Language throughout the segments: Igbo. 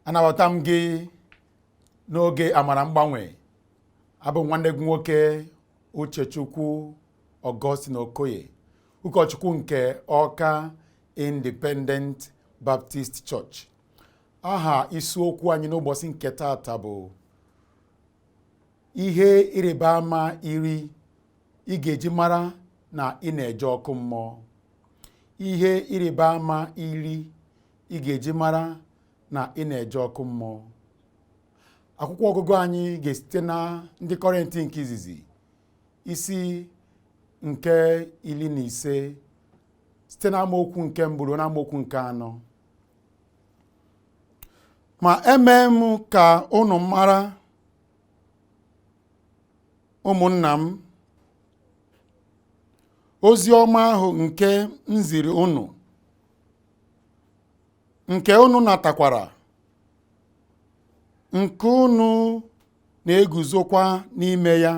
Anabata m gị n'oge amara mgbanwe. Abụ m nwanne gị nwoke Uchechukwu Augustine Okoye, ụkọchukwu nke Ọka Independent Baptist Church. Aha isiokwu anyị n'ụbọchị nke taata bụ ihe ịrịba ama 10 ị ga-eji mara na ị na-eje ọkụ mmụọ. Ihe ịrịba ama 10 ị ga-eji mara na ị na-eje ọkụ mmụọ. Akwụkwọ ọgụgụ anyị ga-esite na ndị Kọrịntị nke izizi, isi nke 15, site na amaokwu nke mbụ ruo na amaokwu nke 4. Ma emee m ka unu mara, ụmụnna m, ozi ọma ahụ nke m ziri unu, nke unu natakwara, nke unu na-eguzokwa n'ime ya,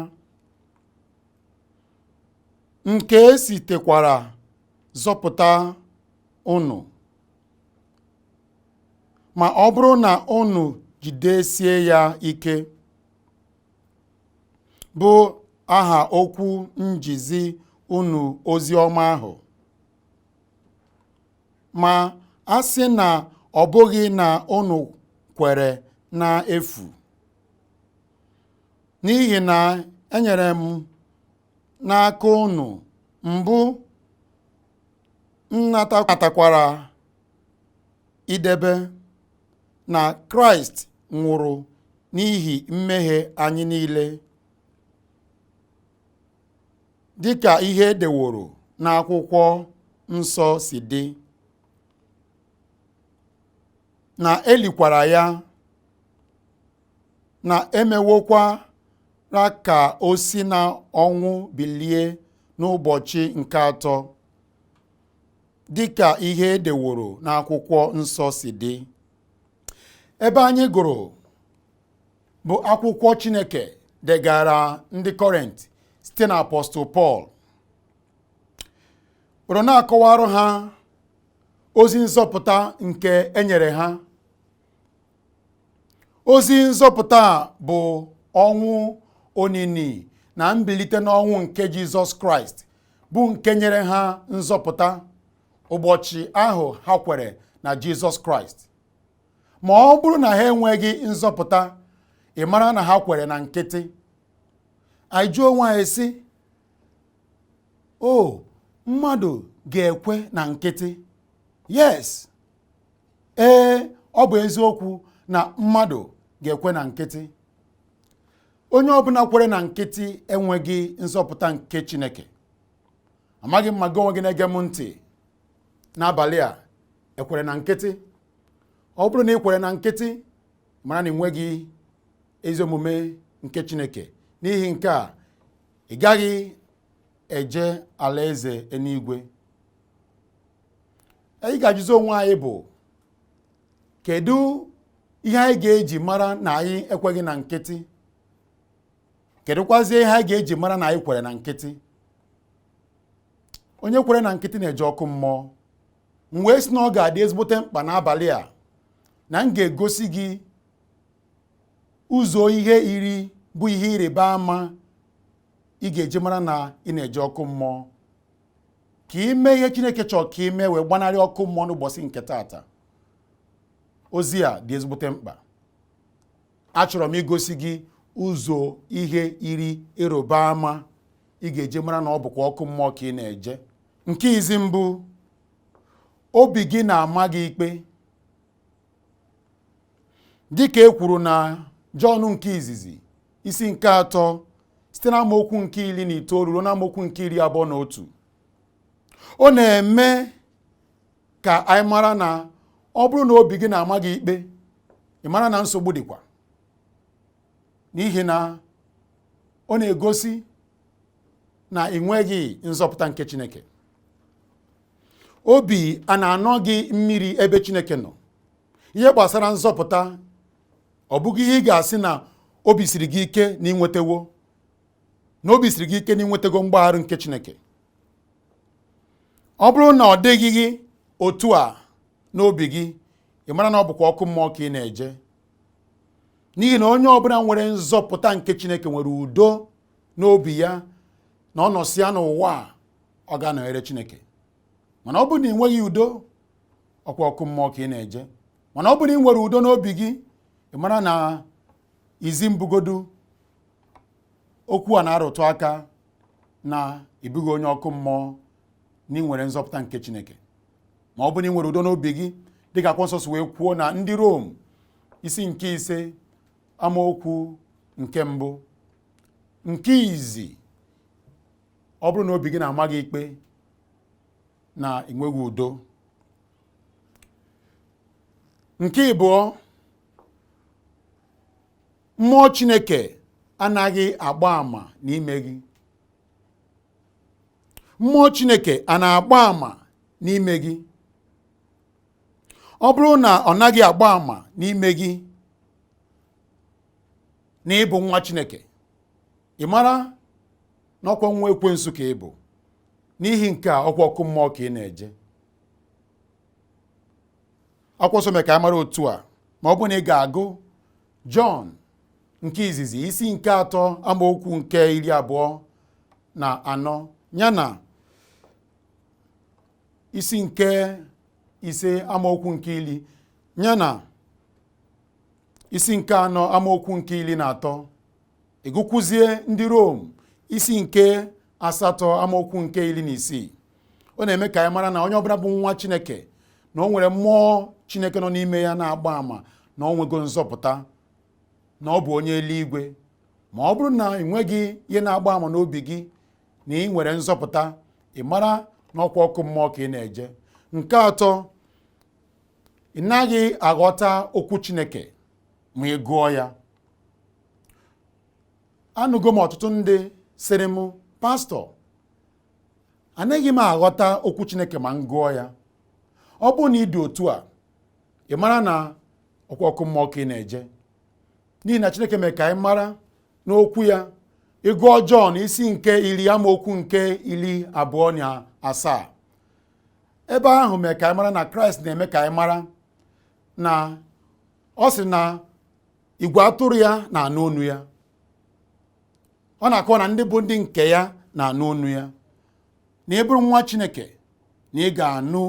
nke e sitekwara zọpụta unu, ma ọ bụrụ na unu jidesie ya ike, bụ aha okwu njizi unu ozi ọma ahụ. Ma a sị na ọ bụghị na unu kwere n'efu, n'ihi na enyere m n'aka unu mbụ, m natakwara idebe, na Kraịst nwụrụ n'ihi mmehie anyị niile, dịka ihe edeworo n'akwụkwọ nsọ si dị, na elikwara ya, na emewokwara ka o si na ọnwụ bilie n'ụbọchị nke atọ, dịka ihe edeworo n'akwụkwọ nsọ si dị. Ebe anyị gụrụ bụ akwụkwọ Chineke degara ndị Kọrint site na Apọstụl Pọl, were na-akọwarụ ha ozi nzọpụta nke enyere ha. Ozi nzọpụta bụ ọnwụ, onini na mbilite n'ọnwụ nke Jizọs Kraịst, bụ nke nyere ha nzọpụta ụbọchị ahụ ha kwere na Jizọs Kraịst. Ma ọ bụrụ na ha enweghị nzọpụta, ị mara na ha kwere na nkịtị. Anyị jụọ onwe anyị sị, o mmadụ ga-ekwe na nkịtị? Yes, ee, ọ bụ eziokwu na mmadụ ga-ekwe na nkịtị. Onye ọbụla kwere na nkịtị enweghị nzọpụta nke Chineke. Amaghị m ma gị onwe gị na-ege m ntị n'abalị a ekwere na nkịtị. Ọ bụrụ na ị kwere na nkịtị, mara na ị nweghị ezi omume nke Chineke. N'ihi nke a, ị gaghị eje alaeze eluigwe. Anyị ga-ajụzi onwe anyị bụ, kedu ihe anyị ga-eji mara na anyị ekweghị na nkịtị? Kedụkwazie ihe anyị ga-eji mara na anyị kwere na nkịtị? Onye kwere na nkịtị na-eje ọkụ mmụọ. M wee sị na ọ ga-adị ezigbote mkpa n'abalị a na m ga-egosi gị ụzọ ihe 10 bụ ihe ịrịba ama ị ga-eji mara na ị na-eje ọkụ mmụọ, ka ị mee ihe Chineke chọrọ ka ị mee wee gbanarị ọkụ mmụọ n'ụbọchị nke taata. Ozi a dị ezigbote mkpa. Achọrọ m igosi gị ụzọ ihe 10 ịrịba ama ị ga-eji mara na ọ bụkwa ọkụ mmụọ ka ị na-eje. Nke izi mbụ, obi gị na-ama gị ikpe. Dịka e kwuru na Jọn nke izizi isi nke 3 site na amaokwu nke 19 ruo na amaokwu nke 21, ọ na-eme ka anyị mara na ọ bụrụ na obi gị na-ama gị ikpe, ị mara na nsogbu dịkwa, n'ihi na ọ na-egosi na ị nweghị nzọpụta nke Chineke. Obi a na-anọ gị mmiri ebe Chineke nọ. Ihe gbasara nzọpụta, ọ bụghị ihe ị ga-asị na obi siri gị ike na ịnwetawo, na obi siri gị ike na ịnwetago mgbaghara nke Chineke. Ọ bụrụ na ọ dịghị gị otu a n'obi gị, Ị mara na ọ bụkwa ọkụ mmụọ ka ị na-eje. N'ihi na onye ọbụla nwere nzọpụta nke Chineke nwere udo n'obi ya na ọ nọsịa n'ụwa a, ọ ga-anọnyere Chineke. Mana ọ bụrụ na ị nweghị udo, ọkwa ọkụ mmụọ ka ị na-eje. Mana ọ bụrụ na ị nwere udo n'obi gị, ị mara na izi mbugodu okwu a na-arụtụ aka na ị bụghị onye ọkụ mmụọ, na ị nwere nzọpụta nke Chineke. Ma ọ bụrụ na ị nwere udo n'obi gị, dịka akwụkwọ nsọ si wee kwuo na ndị Rom isi nke 5 amaokwu nke 1 nke izi, ọ bụrụ na obi gị na-ama gị ikpe na ị nweghị udo. Nke ịbụọ, mmụọ Chineke anaghị agba ama n'ime gị. Mmụọ Chineke a na-agba ama n'ime gị? Ọ bụrụ na ọ naghị agba ama n'ime gị na ị bụ nwa Chineke, ị mara na ọkwa nwa ekwensu ka ị bụ. N'ihi nke a, ọkwa ọkụ mmụọ ka ị na-eje. Akwụkwọ nsọ mere ka a mara otu a, ma ọ bụrụ na ị ga-agụ Jọn nke izizi isi nke 3 amaokwu nke 24, ya na isi nke 5 amaokwu nke 10, ya na isi nke 4 amaokwu nke 13, ị gụkwuzie ndị Rom isi nke 8 amaokwu nke 16, ọ na-eme ka anyị mara na onye ọbụla bụ nwa Chineke na o nwere mmụọ Chineke nọ n'ime ya na-agba ama na o nwego nzọpụta, na ọ bụ onye eluigwe. Ma ọ bụrụ na ị nweghị ihe na-agba ama n'obi gị na ị nwere nzọpụta, ị mara na ọkwa ọkụ mmụọ ka ị na-eje. Nke atọ, ị naghị aghọta okwu Chineke ma ị gụọ ya. Anụgo m ọtụtụ ndị sịrị m, pastọ, anaghị m aghọta okwu Chineke ma m gụọ ya. Ọ bụrụ na ị dị otu a, ị mara na ọkwa ọkụ mmụọ ka ị na-eje. N'ihi na Chineke mere ka anyị mara n'okwu ya. Ị gụọ Jọn isi nke 10 amaokwu nke 27, ebe ahụ mere ka anyị mara na Kraịst na-eme ka anyị mara na ọ sị na igwe atụrụ ya na-anụ onu ya. Ọ na-akọwa na ndị bụ ndị nke ya na-anụ onu ya. Na ị bụrụ nwa Chineke, na ị ga-anụ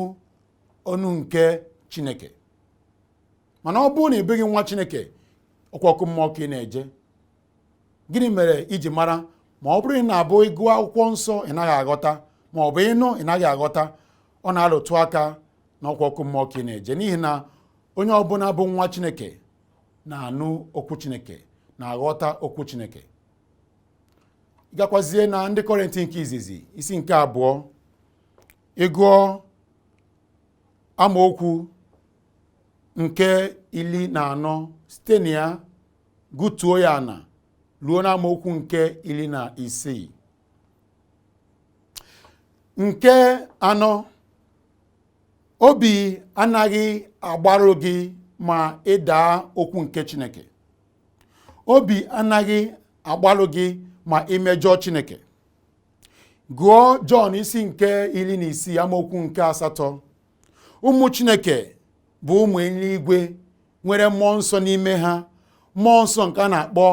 onu nke Chineke. Mana ọ bụrụ na ị bụghị nwa Chineke, ọkwa ọkụ mmụọ ka ị na-eje. Gịnị mere iji mara? Ma ọ bụrụ na ị na-abụ ịgụ akwụkwọ nsọ ị naghị aghọta, ma ọ bụ ịnụ ị naghị aghọta, ọ na-alụtụ aka na ọkwa ọkụ mmụọ ka ị na-eje. N'ihi na onye ọbụla bụ nwa Chineke na-anụ okwu Chineke, na-aghọta okwu Chineke. Gakwazie na ndị Kọrịntị nke izizi isi nke 2, ịgụọ amaokwu nke 14, site na ya gụtuo ya na ruo na amaokwu nke 16. Nke anọ, obi anaghị agbarụ gị ma ị daa okwu nke Chineke. Obi anaghị agbarụ gị ma ị mejọọ Chineke. Gụọ Jọn isi nke 16 amaokwu nke 8. Ụmụ Chineke bụ ụmụ eluigwe nwere mmụọ nsọ n'ime ha, mmụọ nsọ nke a na-akpọ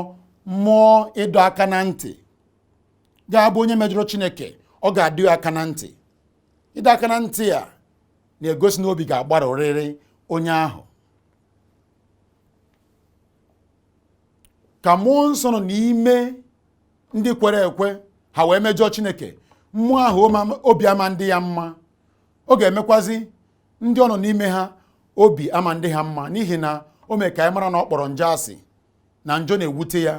mmụọ ịdọ aka na ntị. Ga-abụ onye mejọrọ Chineke, ọ ga-adị aka na ntị. Ịdọ aka na ntị a na-egosi na obi ga-agbarụrịrị onye ahụ. Ka mmụọ nsọ nọ n'ime ndị kwere ekwe, ha wee mejọọ Chineke, mmụọ ahụ obi ama ndị ya mma. Ọ ga-emekwazi ndị ọ nọ n'ime ha obi ama ndị ha mma, n'ihi na o mee ka anyị mara na ọ kpọrọ njọ asị, na njọ na-ewute ya.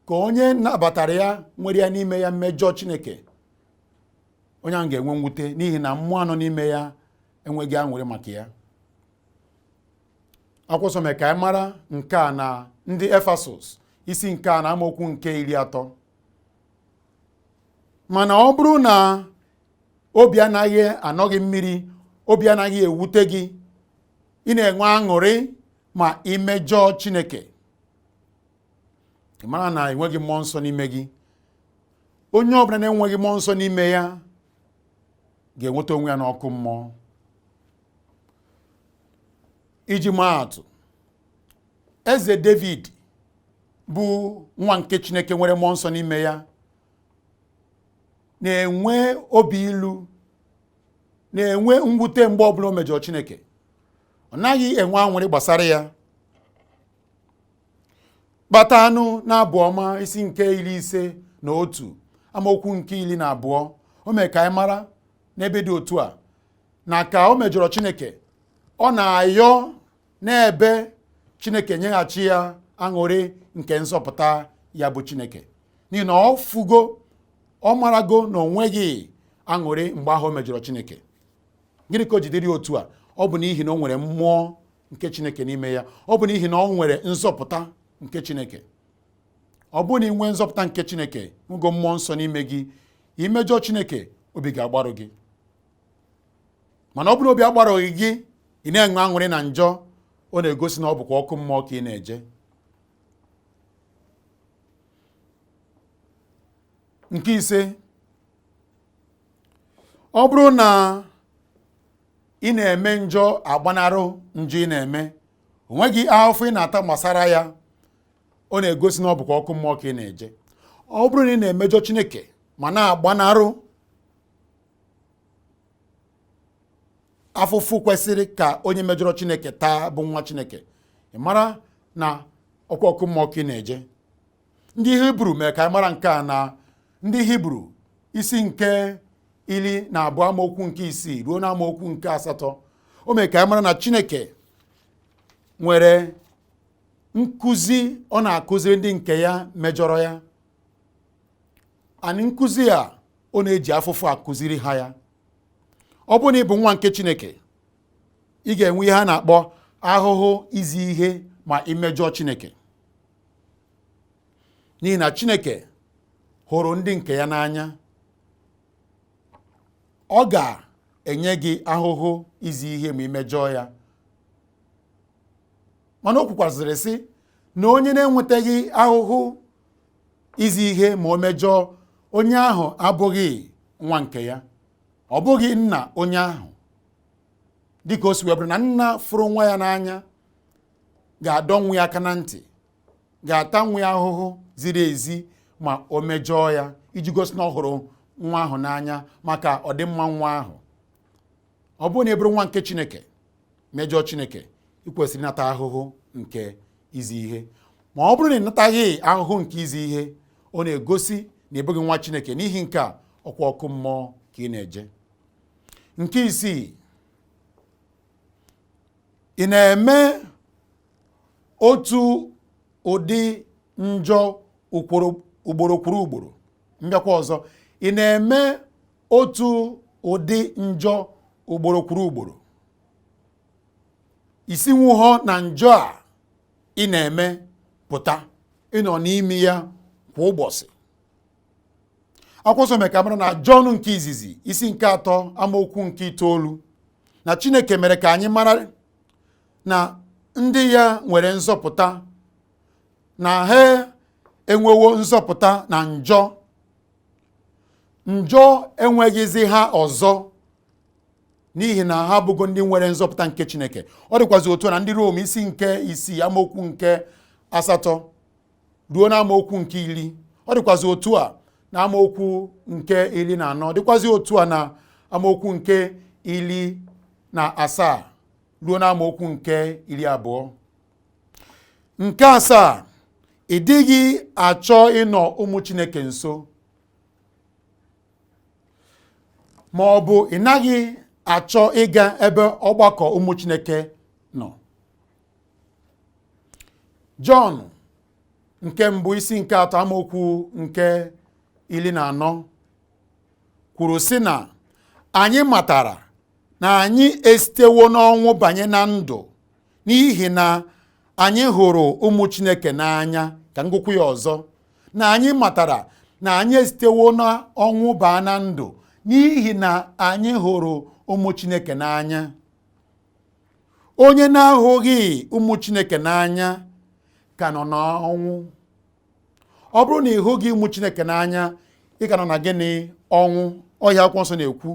Ka onye nabatara ya nwere ya n'ime ya mmejọ Chineke, onye ahụ ga-enwe mwute, n'ihi na mmụọ nọ n'ime ya enweghị aṅụrị maka ya. Akwụkwọ nsọ mere ka anyị mara nke a na ndị Efesọs isi nke a na amaokwu nke 30. Mana ọ bụrụ na obi anaghị anọ gị mmiri, obi anaghị ewute gị, ị na-enwe aṅụrị ma ị mejọọ Chineke, ị mara na enweghị mmụọ nsọ n'ime gị. Onye ọbụla na-enweghị mmụọ nsọ n'ime ya ga-enweta onwe ya n'ọkụ mmụọ. Iji maa atụ, Eze David bụ nwa nke Chineke nwere mmụọ nsọ n'ime ya na-enwe obi ilu, na-enwe mwute mgbe ọbụla o mejọrọ Chineke. Ọ naghị enwe aṅụrị gbasara ya. Kpata anụ na-abụ ọma isi nke 51 amaokwu nke 12, o mere ka anyị mara n'ebe dị otu a na ka o mejọrọ Chineke, ọ na-ayọ n'ebe Chineke nyeghachi ya aṅụrị nke nzọpụta ya bụ Chineke, n'ihi na ọ fugo, ọ marago na o nweghị aṅụrị mgbe ahụ o mejọrọ Chineke. Gịnị ka o ji dịrị otu a? Ọ bụ n'ihi na o nwere mmụọ nke Chineke n'ime ya. Ọ bụ n'ihi na ọ nwere nzọpụta nke Chineke. Ọ bụrụ na ị nwee nzọpụta nke Chineke, nwego mmụọ nsọ n'ime gị, imejọ Chineke, obi ga-agbarụ gị. Mana ọ bụrụ obi agbarụghị gị, ị na-enwe aṅụrị na njọ, ọ na-egosi na ọ bụkwa ọkụ mmụọ ka ị na-eje. Nke ise, ọ bụrụ na ị na-eme njọ agbanarị njọ ị na-eme, o nweghị ahụhụ ị na-ata gbasara ya, ọ na-egosi na ọ bụkwa ọkụ mmụọ ka ị na-eje. Ọ bụrụ na ị na-emejọ Chineke ma na-agbanarị afụfụ kwesịrị ka onye mejọrọ Chineke taa bụ nwa Chineke, ị mara na ọkwa ọkụ mmụọ ka ị na-eje. Ndị Hibru mere ka anyị mara nke a na ndị Hibru isi nke 12 amaokwu nke 6 ruo na amaokwu nke 8. O mere ka anyị mara na Chineke nwere nkụzi ọ na-akụziri ndị nke ya mejọrọ ya. Anyị nkụzi a ọ na-eji afụfụ akụziri ha ya. Ọ bụrụ na ị bụ nwa nke Chineke, ị ga-enwe ihe a na-akpọ ahụhụ izi ihe ma ị mejọọ Chineke, n'ihi na Chineke hụrụ ndị nke ya n'anya. Ọ ga-enye gị ahụhụ izi ihe ma ị mejọọ ya. Mana o kwukwazịrị sị na onye na-enwetaghị ahụhụ izi ihe ma o mejọọ, onye ahụ abụghị nwa nke ya, ọ bụghị nna onye ahụ. Dịka o si wee bụrụ na nna fụrụ nwa ya n'anya ga-adọ nwa ya aka na ntị, ga-ata nwa ya ahụhụ ziri ezi ma o mejọọ ya, iji gosi na ọ hụrụ nwa ahụ n'anya maka ọdịmma nwa ahụ. Ọ bụrụ na ị bụrụ nwa nke Chineke mejọọ Chineke, ị kwesịrị ịnata ahụhụ nke izi ihe. Ma ọ bụrụ na ị nataghị ahụhụ nke izi ihe, ọ na-egosi na ị bụghị nwa Chineke. N'ihi nke a, ọkwa ọkụ mmụọ ka ị na-eje. Nke isii, ị na-eme otu ụdị njọ ugboro kwuru ugboro. Mbịakwa ọzọ, ị na-eme otu ụdị njọ ugboro kwuru ugboro. Isi nwụhọ na njọ a ị na-eme pụta, ịnọ n'ime ya kwa ụbọchị. Akwụkwọ nsọ mere ka mara na Jọn nke izizi isi nke 3 amaokwu nke 9 na Chineke mere ka anyị mara na ndị ya nwere nzọpụta, na ha enwewo nzọpụta na njọ. Njọ enweghịzi ha ọzọ n'ihi na ha abụgo ndị nwere nzọpụta nke Chineke. Ọ dịkwazi otu a na ndị Rom isi nke 6 amaokwu nke 8 ruo na amaokwu nke 10. Ọ dịkwazi otu a na amaokwu nke 14, dịkwazi otu a na amaokwu nke 17 ruo na amaokwu nke 20. Nke asaa, ị dịghị achọ ịnọ ụmụ Chineke nso, ma ọ bụ ị naghị achọ ịga ebe ọgbakọ ụmụ Chineke nọ. Jọn nke mbụ isi nke 3 amaokwu nke 14 kwuru sị na anyị matara na anyị esitewo n'ọnwụ banye na ndụ n'ihi na anyị hụrụ ụmụ Chineke n'anya. Ka m gụkwu ya ọzọ, na anyị matara na anyị esitewo n'ọnwụ baa na ndụ n'ihi na anyị hụrụ ụmụ Chineke n'anya. Onye na-ahụghị ụmụ Chineke n'anya ka nọ n'ọnwụ. Ọ bụrụ na ị hụghị ụmụ Chineke n'anya, ị ka nọ na gịnị? Ọnwụ. Ọhịa akwụkwọ nsọ na-ekwu.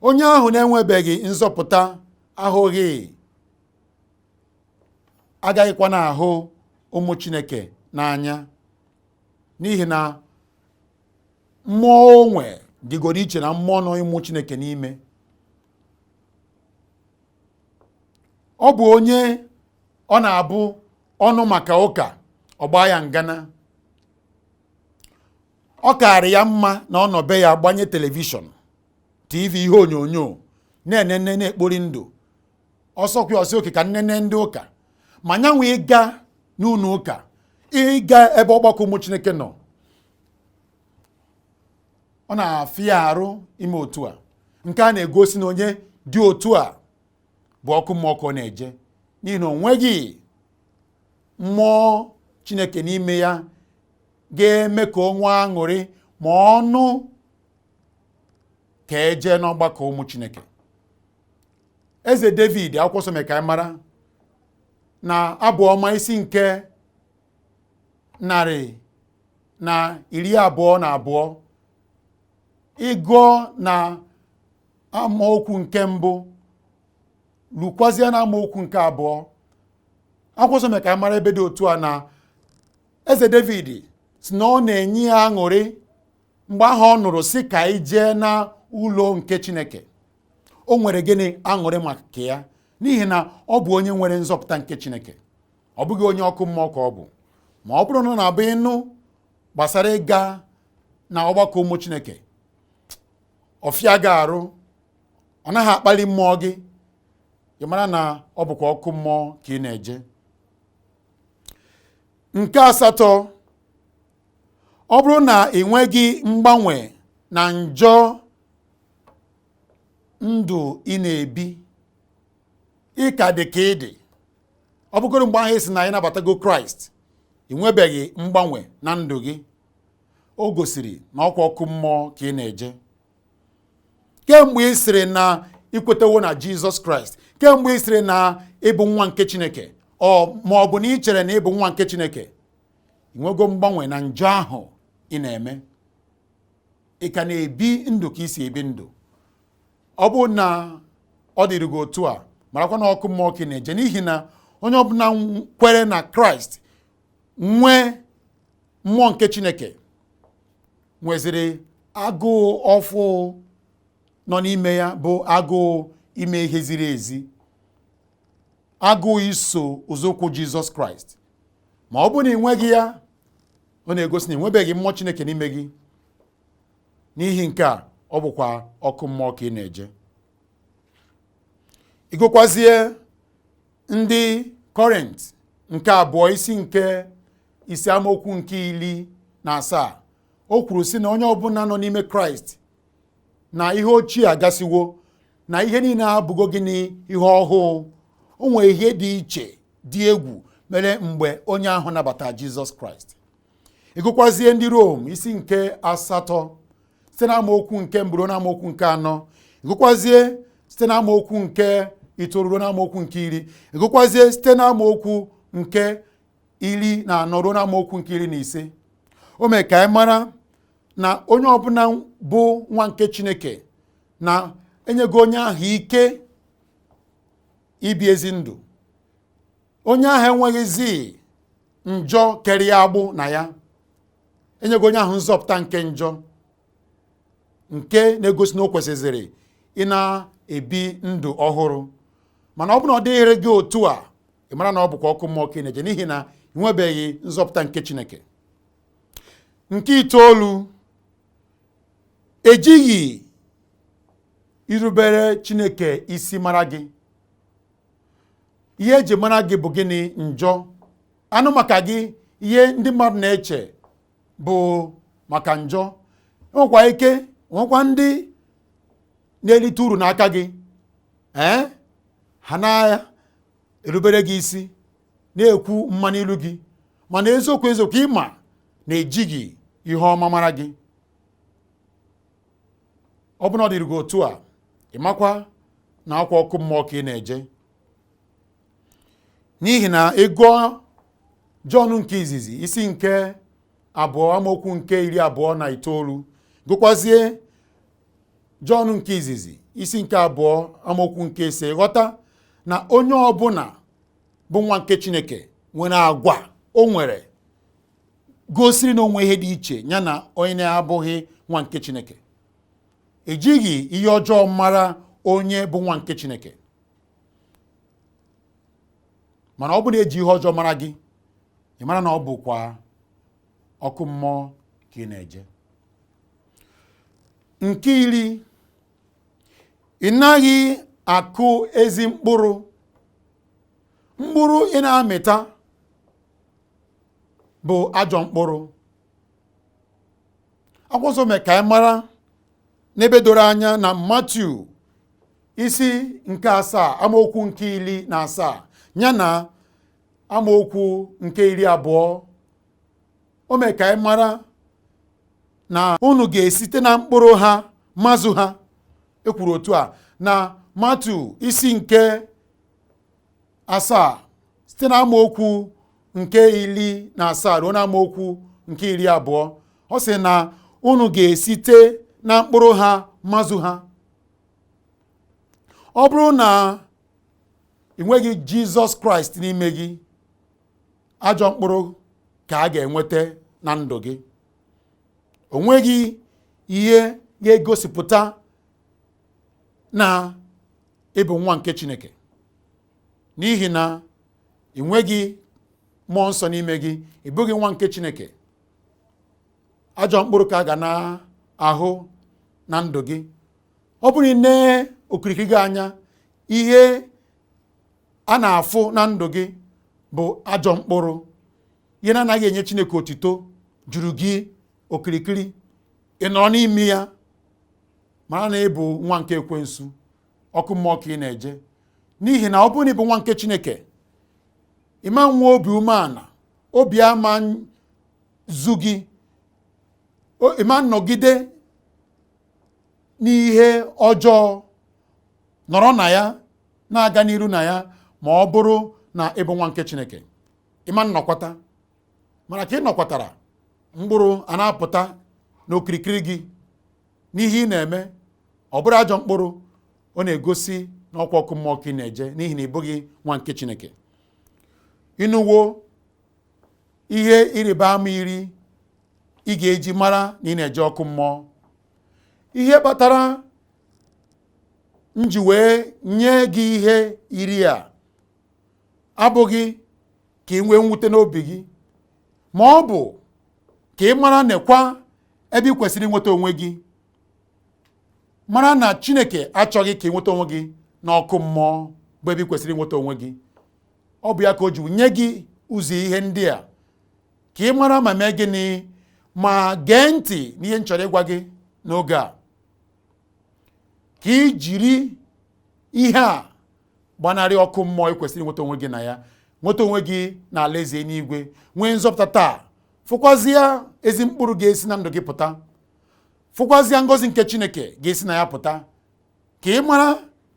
Onye ahụ na-enwebeghị nzọpụta ahụghị Agaghịkwa na-ahụ ụmụ Chineke n'anya, n'ihi na mmụọ onwe dịgoro iche na mmụọ nọ ịmụ Chineke n'ime. Ọ bụ onye ọ na-abụ ọnụ maka ụka ọ gbaa ya ngana. Ọ kaara ya mma na ọ nọ be ya gbanye telivishọn, TV, ihe onyonyo, na-enene, na-ekpori ndụ. Ọsọkwa ọsị oke ka nnene ndị ụka, ma nyanwa ịga n'ụlọ ụka, ịga ebe ọgbakọ ụmụ Chineke nọ, ọ na-afịa arụ ime otu a. Nke a na-egosi na onye dị otu a bụ ọkụ mmụọ ka ọ na-eje, n'ihi na o nweghị mmụọ Chineke n'ime ya ga-eme ka o nwee aṅụrị ma ọnụ ka eje n'ọgbakọ ụmụ Chineke. Eze David, akwụkwọ nsọ mere ka anyị mara na abụ ọma isi nke 122, ịgụọ na amaokwu nke mbụ lukwazie na amaokwu nke abụọ, akwụkwọ nsọ mere ka anyị mara ebe dị otu a na eze David si na ọ na-enye ya aṅụrị mgbe ahụ ọ nụrụ sị ka anyị jee na ụlọ nke Chineke. O nwere gịnị? Aṅụrị maka ya, n'ihi na ọ bụ onye nwere nzọpụta nke Chineke. Ọ bụghị onye ọkụ mmụọ ka ọ bụ. Ma ọ bụrụ na ọ na-abụ ịnụ gbasara ịga na ọgbakọ ụmụ Chineke, ọfịa gị arụ, ọ naghị akpali mmụọ gị, ị mara na ọ bụkwa ọkụ mmụọ ka ị na-eje. Nke asatọ, ọ bụrụ na ị nweghị mgbanwe na njọ ndụ ị na-ebi, ị ka dị ka ị dị. Ọ bụgoro mgbe ahụ ị sị na ị nabatago Kraịst, ị nwebeghị mgbanwe na ndụ gị, o gosiri na ọkwa ọkụ mmụọ ka ị na-eje. Kemgbe ị sịrị na ị kwetewo na Jizọs Kraịst, kemgbe ị sịrị na ị bụ nwa nke Chineke, ọ ma ọ bụ na ị chere na ị bụ nwa nke Chineke, ị nwego mgbanwe na njọ ahụ ị na-eme? Ị ka na-ebi ndụ ka ị si ebi ndụ? Ọ bụ na ọ dịrị gị otu a, marakwa na ọkụ mmụọ ka ị na-eje, n'ihi na onye ọbụla kwere na Kraịst nwee mmụọ nke Chineke nweziri agụụ ọfụ nọ n'ime ya, bụ agụụ ime ihe ziri ezi, agụụ iso ụzọụkwụ Jizọs Kraịst. Ma ọ bụrụ na ị nweghị ya, ọ na-egosi na ị nwebeghị mmụọ Chineke n'ime gị. N'ihi nke a, ọ bụkwa ọkụ mmụọ ka ị na-eje. Ịgụkwazie ndị Kọrint nke abụọ isi nke ise amaokwu nke 17, o kwuru sị na onye ọbụla nọ n'ime Kraịst na ihe ochie agasiwo, na ihe niile abụgo gịnị? Ihe ọhụụ. O nwere ihe dị iche dị egwu mere mgbe onye ahụ nabatara Jizọs Kraịst. Ịgụkwazie ndị Rom isi nke asatọ site na amaokwu nke mbụ ruo na amaokwu nke anọ, ịgụkwazie site na amaokwu nke itoolu ruo na amaokwu nke 10, ịgụkwazie site na amaokwu nke 14 ruo na amaokwu nke 15, o mee ka anyị mara na onye ọbụla bụ nwa nke Chineke na enyego onye ahụ ike ibi ezi ndụ. Onye ahụ enweghịzi njọ kere ya agbụ na ya, enyego onye ahụ nzọpụta nke njọ, nke na-egosi na o kwesịzịrị ị na-ebi ndụ ọhụrụ. Mana ọ bụrụ na ọ dịghịrị gị otu a, ị mara na ọ bụkwa ọkụ mmụọ ka ị na-eje, n'ihi na ị nwebeghị nzọpụta nke Chineke. Nke itoolu, ejighị irubere Chineke isi mara gị. Ihe eji mara gị bụ gịnị? Njọ. Anụ maka gị, ihe ndị mmadụ na-eche bụ maka njọ. Enwekwa ike nwekwa ndị na-erite uru n'aka gị, ha na-erubere gị isi, na-ekwu mma n'ilu gị, mana eziokwu eziokwu ịma na-ejighị ihe ọma mara gị. Ọ bụ na ọ dịrị gị otu a, ị makwa na akwa ọkụ mmụọ ka ị na-eje. N'ihi na ị gụọ Jọn nke izizi isi nke abụọ amaokwu nke 29, gụkwazie Jọn nke izizi isi nke abụọ amaokwu nke 5, ghọta na onye ọbụla bụ nwa nke Chineke nwere agwa o nwere gosiri na o nwe ihe dị iche ya na onye na-abụghị nwa nke Chineke. Ejighị ihe ọjọọ mara onye bụ nwa nke Chineke. Mana ọ bụrụ na eji ihe ọjọọ mara gị, ị mara na ọ bụkwa ọkụ mmụọ ka ị na-eje. Nke iri, ị naghị akụ ezi mkpụrụ. Mkpụrụ ị na-amịta bụ ajọ mkpụrụ. Akwụkwọ nsọ mee ka anyị mara n'ebe doro anya na Matiu isi nke 7 amaokwu nke 17 ya na amaokwu nke 20. O mee ka anyị mara na unu ga-esite na mkpụrụ ha mazụ ha. E kwuru otu a na Matiu isi nke 7 site na amaokwu nke 17 ruo na amaokwu nke 20. Ọ sị na unu ga-esite na mkpụrụ ha mazụ ha. Ọ bụrụ na ị nweghị Jizọs Kraịst n'ime gị, ajọ mkpụrụ ka a ga-enweta na ndụ gị. O nweghị ihe ga-egosipụta na ị bụ nwa nke Chineke, n'ihi na ị nweghị mmụọ nsọ n'ime gị, ị bụghị nwa nke Chineke. Ajọ mkpụrụ ka a ga na-ahụ na ndụ gị. Ọ bụrụ na okirikiri gị anya, ihe a na-afụ na ndụ gị bụ ajọ mkpụrụ, ihe na-anaghị enye Chineke otito juru gị okirikiri, ị nọrọ n'ime ya, mara na ị bụ nwa nke ekwensu, ọkụ mmụọ ka ị na-eje. N'ihi na ọ bụrụ na ị bụ nwa nke Chineke, ị ma nwe obi umeala, obi ama zu gị, ị ma nọgide n'ihe ọjọọ, nọrọ na ya, na-aga n'iru na ya, ma ọ bụrụ na ị bụ nwa nke Chineke. Ị ma nnọkwata, mana ka ị nọkwatara, mkpụrụ a na-apụta n'okirikiri gị n'ihe ị na-eme, ọ bụrụ ajọ mkpụrụ, ọ na-egosi na ọkwa ọkụ mmụọ ka ị na-eje, n'ihi na ị bụghị nwa nke Chineke. Ịnụwo ihe ịrịba ama iri ị ga-eji mara na ị na-eje ọkụ mmụọ. Ihe kpatara m ji wee nye gị ihe iri a abụghị ka ị nwee mwute n'obi gị, ma ọ bụ ka ị mara nekwa ebe ị kwesịrị inweta onwe gị. Mara na Chineke achọghị ka ị nweta onwe gị n'ọkụ mmụọ bụ ebe ị kwesịrị inweta onwe gị. Ọ bụ ya ka o ji nye gị ụzọ ihe ndị a ka ị mara ma mee gịnị, ma gee ntị n'ihe m chọrọ ịgwa gị n'oge a, ka ị jiri ihe a gbanarị ọkụ mmụọ ị kwesịrị inweta onwe gị na ya, nweta onwe gị n'ala eze eluigwe, nwee nzọpụta taa, fụkwazịa ezi mkpụrụ ga-esi na ndụ gị pụta, fụkwazịa ngọzi nke Chineke ga-esi na ya pụta, ka ị mara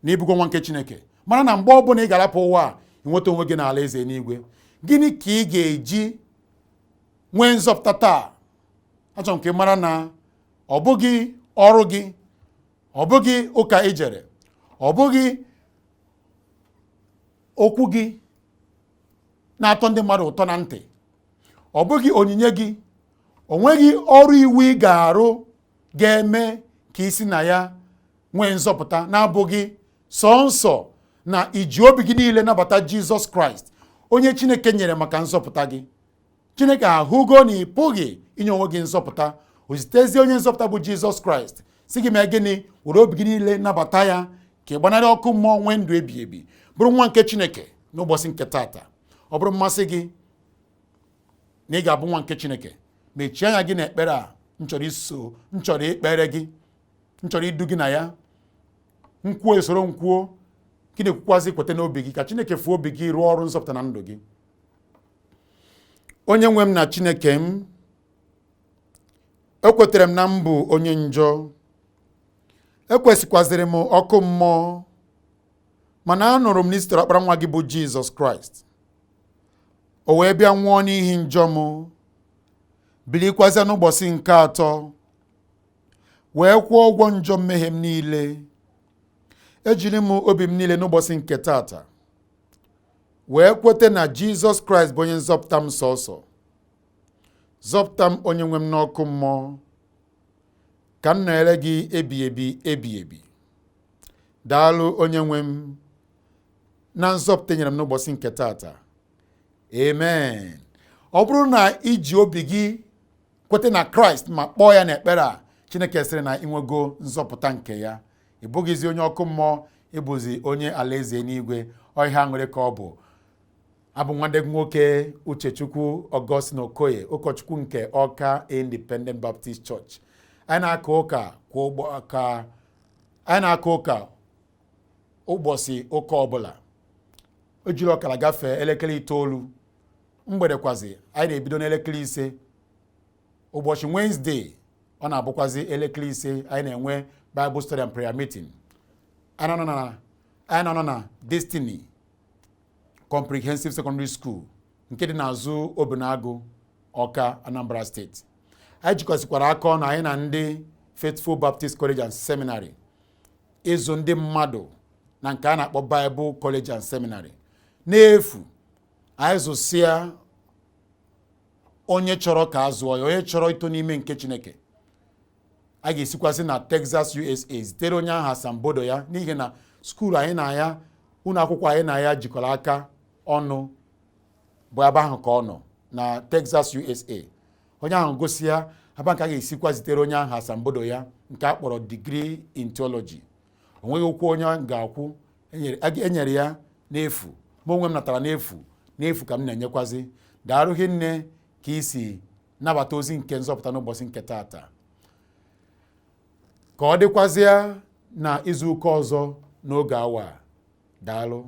na ịbụgo nwa nke Chineke, mara na mgbe ọbụla ị ga-arapụ ụwa a, ị nweta onwe gị n'ala eze eluigwe. Gịnị ka ị ga-eji nwee nzọpụta taa? Achọrọ m ka ị mara na ọ bụghị ọrụ gị, ọ bụghị ụka ị jere, ọ bụghị okwu gị na-atọ ndị mmadụ ụtọ na ntị, ọ bụghị onyinye gị, o nweghị ọrụ iwu ị ga-arụ ga-eme ka ị si na ya nwee nzọpụta, na-abụghị sọnsọ na iji obi gị niile nabata Jizọs Kraịst, onye Chineke nyere maka nzọpụta gị. Chineke ahụgo na ị pụghị inye onwe gị nzọpụta, o zitezie onye nzọpụta bụ Jizọs Kraịst, si gị mee gịnị? Were obi gị niile nabata ya ka ị gbanarị ọkụ mmụọ, nwee ndụ ebi ebi, bụrụ nwa nke Chineke n'ụbọchị nke taata. Ọ bụrụ mmasị gị na ị ga-abụ nwa nke Chineke, mechie anya gị n'ekpere a m chọrọ iso, m chọrọ ikpere gị, m chọrọ idu gị na ya. Nkwuo esoro nkwuo, gị na-ekwukwazi kweta n'obi gị ka Chineke fụọ obi gị rụọ ọrụ nzọpụta na ndụ gị. Onye nwe m na Chineke m, ekwetere m na m bụ onye njọ, ekwesịkwazịrị m ọkụ mmụọ, mana anụrụ m na i zitere ọkpara nwa gị bụ Jizọs Kraịst, o wee bịa nwụọ n'ihi njọ m, bilikwazịa n'ụbọchị nke atọ, wee kwụọ ụgwọ njọ mmehie m niile. Ejiri m obi m niile n'ụbọchị nke taata Wee kweta na Jizọs Kraịst bụ onye nzọpụta m sọsọ. Zọpụta m, onye nwe m, n'ọkụ mmụọ, ka m nọnyere gị ebi ebi ebi ebi. Daalụ, onye nwe m, na nzọpụta nyere m n'ụbọchị nke taata. Amen. Ọ bụrụ na iji obi gị kweta na Kraịst ma kpọọ ya n'ekpere a, Chineke sịrị na ịnwego nzọpụta nke ya. Ị bụghịzi onye ọkụ mmụọ, ịbụzi onye alaeze n'igwe. Ọ ihe aṅụrị ka ọ bụ. Abụ nwanne gị nwoke, Uchechukwu Augustine Okoye, ụkọchukwu nke Ọka Independent Baptist Church. Anyị na-aka ụka kwa ụgbọ ka anyị na-aka ụka ụbọchị ụka ọbụla o jiri ọkara gafee elekere 9. Mgbede kwazi, anyị na-ebido n'elekere 5. Ụbọchị Wednesday, ọ na-abụkwazi elekere 5, anyị na-enwe Bible study and prayer meeting. Anyị nọ na Destiny Comprehensive Secondary School nke dị n'azụ Obenagụ, Ọka, Anambra Steeti. Anyị jikọsikwara aka ọnụ, anyị na ndị Faithful Baptist College and Seminary, ịzụ ndị mmadụ na nke a na-akpọ Bible College and Seminary n'efu. Anyị zụsịa, onye chọrọ ka a zụọ ya, onye chọrọ ito n'ime nke Chineke, a ga-esikwasị na Texas, USA zitere onye ahụ asambodo ya, n'ihi na school anyị na ya, ụlọ akwụkwọ anyị na ya jikọrọ aka ọnụ bụ ebe ahụ ka ọ nọ na Texas, USA. Onye ahụ gosi ya aba nke a ga-esikwa zitere onye ahụ asambodo ya nke a kpọrọ degree in theology. O nweghị ụkwụ onye ga-akwụ. Enyere ya n'efu. Ma onwe m natara n'efu, n'efu ka m na-enyekwazi. Daalụ nne ka isi nabata ozi nke nzọpụta n'ụbọchị nke taata. Ka ọ dịkwazịa na izu ụka ọzọ n'oge awa. Daalụ.